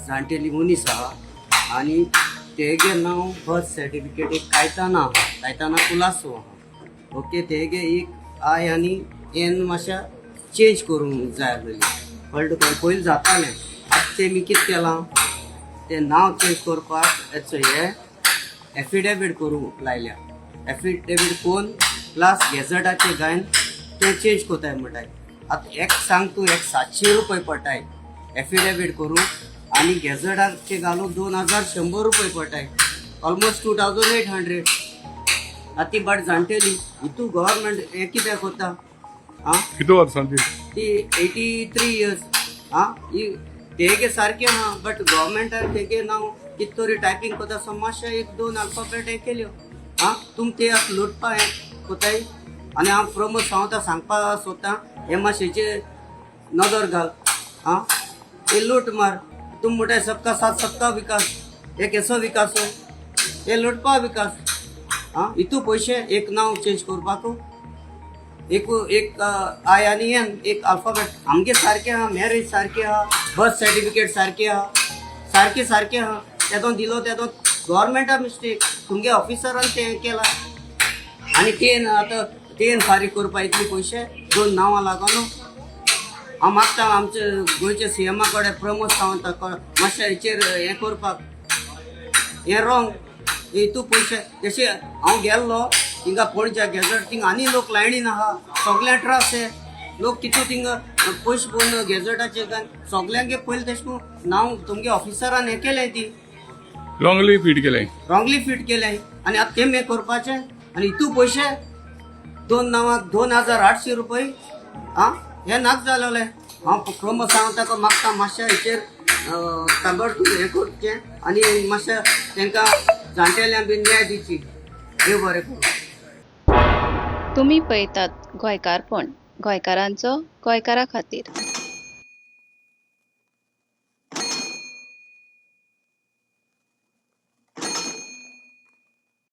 जाणटेली मनीस आहा आनी तेगे नांव बर्थ सर्टिफिकेट एक कायताना आहा, कायताना कुलासो आहा. ओके, तेगे एक I आनी एन मातशें चेंज करूंक जाय आसलेली, कळ्ळें तुका? पयलीं जातालें, आतां तेमी कितें केलां, तें नांव चेंज करपाक हेचो हे एफिडेवीट करूंक लायल्या. एफिडेवीट करून प्लस गॅझेटाचे गायन ते चेंज कोताय म्हणटाय. आतां एक सांग तूं, एक 700 रुपये पडटाय एफिडेवीट करूंक आनी गॅझेटाचे घालूंक 2100 रुपये पडटाय, ऑलमोस्ट 2800. आतां ती बाट जाणटेली, हितू गव्हर्मेंट हें कित्याक कोता आं? कितू वर्सांची? ती 83 इयर्स. आं, ही तेगे सारकें आहा, बट गव्हर्मेंटान तेगे नांव कित तरी टायपींग कोता आसतना मातशें एक दोन अल्फाबेट हें केल्यो. आं, तुम ते आतां लुटपा हें कोताय. आनी हांव प्रमोद सावंता सांगपा सोदता, हे मातशेचेर नदर घाल. आं, हे लूट मार. तुम म्हणटाय सबका साथ सबका विकास, हे केसो विकास हो? हे लुटपा विकास. आं, हितू पयशे एक नांव चेंज करपाक, एक एक I आनी एन एक अल्फाबेट आमगे सारकें आहा, मॅरेज सारकें आहा, बर्थ सर्टिफिकेट सारकें आहा, सारकें सारकें आहा. तेदो दिलो तेदो गव्हर्मेंटा मिस्टेक, तुमगे ऑफिसरान तें केलां. आनी तेन आतां तेन फारीक करपा इतले पयशे दोन नांवां लागोन. हांव मागता आमचे गोंयच्या सीएमा कडेन, प्रमोद सावंता, मातशें हेचेर हें करपाक. हें रोंग. हितू पयशे जशें हांव गेल्लो थिंगा पणजे गॅझेट, थिंगा आनी लोक लायनीन आहा, सगळ्यांक त्रास हे. लोक कितू थिंगा पयशे पळोवन गॅझेटाचे सगल्यांगे पयलीं तशें करून नांव तुमगे ऑफिसरान हें केलें ती रॉंगली फीट केलें. रॉंगली फीट केलें आनी आतां तेम हें करपाचें आनी हितू पयशे दोन नांवाक 2800 रुपये. आं, हें नाक जालेलें. हांव प्रमोद सावंताक मागता, मातशें हेचेर ताबडतोब हें करचें आनी मातशें तांकां जाणटेल्यांक बी न्याय दिवची. देव बरें करूं. तुमी पळयतात गोंयकारपण, गोंयकारांचो गोंयकारा खातीर.